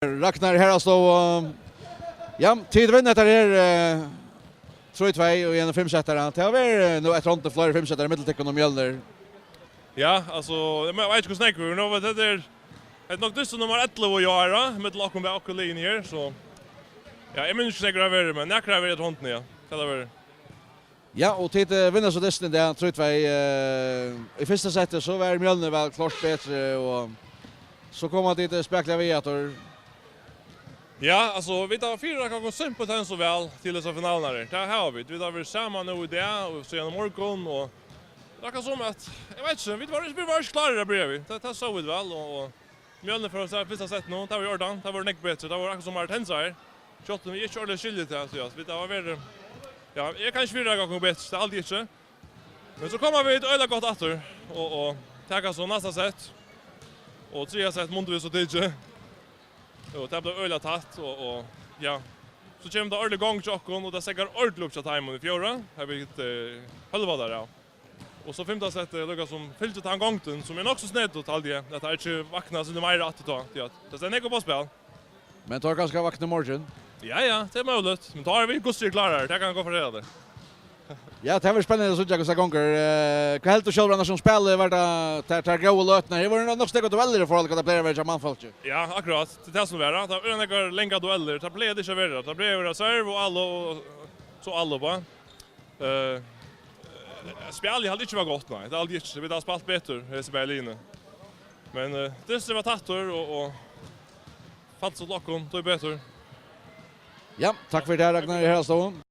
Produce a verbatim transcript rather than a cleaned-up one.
Ragnar Haraldsdóttir. Ja, tit vinna hetta her, eh, trý tvey og ein fimmsettara. Tað hevur verið, eh, nú eftir hondini fleiri fimmsettarar millum tykkum og Mjølnir. Ja, altso, eg me-, veit ikki hvussu nógv, men nú, hetta er, hetta er nokk dystur nummar ellivu í ár, ja, millum okkum, okkum liðini her, so. Ja, eg minnist ikki, hvussu nógv tað hevur verið, men nakrar hava verið eftir hondini, ja. Tað hava verið. Ja, og tit, eh, vinna so dystin í dag, trý tvey, eh, í fyrsta setti, so var Mjølnir væl klárt betri, og so koma tit, eh, spakuliga við aftur. Ja, altso, vit hava fyrireitt okkum simpelthen so væl til hesar finalurnar her. Tað hava vit. Vit hava verið saman nú í dag og síðan í morgun, og tað er akkurát sum at, eg veit ikki, vit vóru, vit vóru ikki klárir at byrja við. Tað, tað sóu vit væl, og, og Mjølnir fór av stað í fyrsta sett nú, tað var í ordan, tað var nógv betri, tað var akkurát sum var tendraðir. Sjálvt um vit ikki ordiliga skilja tað, so ja, vit hava verið, ja, eg kann ikki fyrireika okkum betri, tað haldi eg ikki. Men so koma vit øgiliga gott aftur, og, og taka so næsta sett, og triðja sett mundu vit so tikið. Og tað bleiv øgiliga tætt, og, og, ja. So kemur tað ordiliga í gongd hjá okkum, og tað steðgar ordiliga upp hjá teimum í fjórða, har vit, eh, hølva teir av. Og so fimta settið, líka sum fylgir tann gongdin, sum er nokk so snedigt, haldi eg, at teir ikki vakna sindur meira aftur tá, tí at tað stendur nógv upp á spæl. Men teir kanska vakna í morgin? Ja, ja, tað er møguligt. Men tá eru vit gott so klárir, tað kann eg gott fortelja tær. Ja, tað verður spennandi at síggja, hvussu tað gongur. Eh, hvat heldur tú sjálvur annars um spælið? Var tað tær, tær góðu løturnar? Her vóru nokk so nógvar duellir í forhold til hvat tað plagar at vera hjá mannfólki. Ja, akkurát. Tað er tað sum er, ja. Tað eru nógvar langar duellir. Tað plagar ikki at vera. Tað plagar at vera serve og alla og so alla bara. Eh, spælið haldi eg ikki var gott, nei. Tað haldi eg ikki. Vit hava spælt betur, hesi bæði liðini. Men, eh, dysturin var tættur og, og falskt til okkum, tí betur. Ja, takk fyri tað, Ragnar Haraldsdóttir.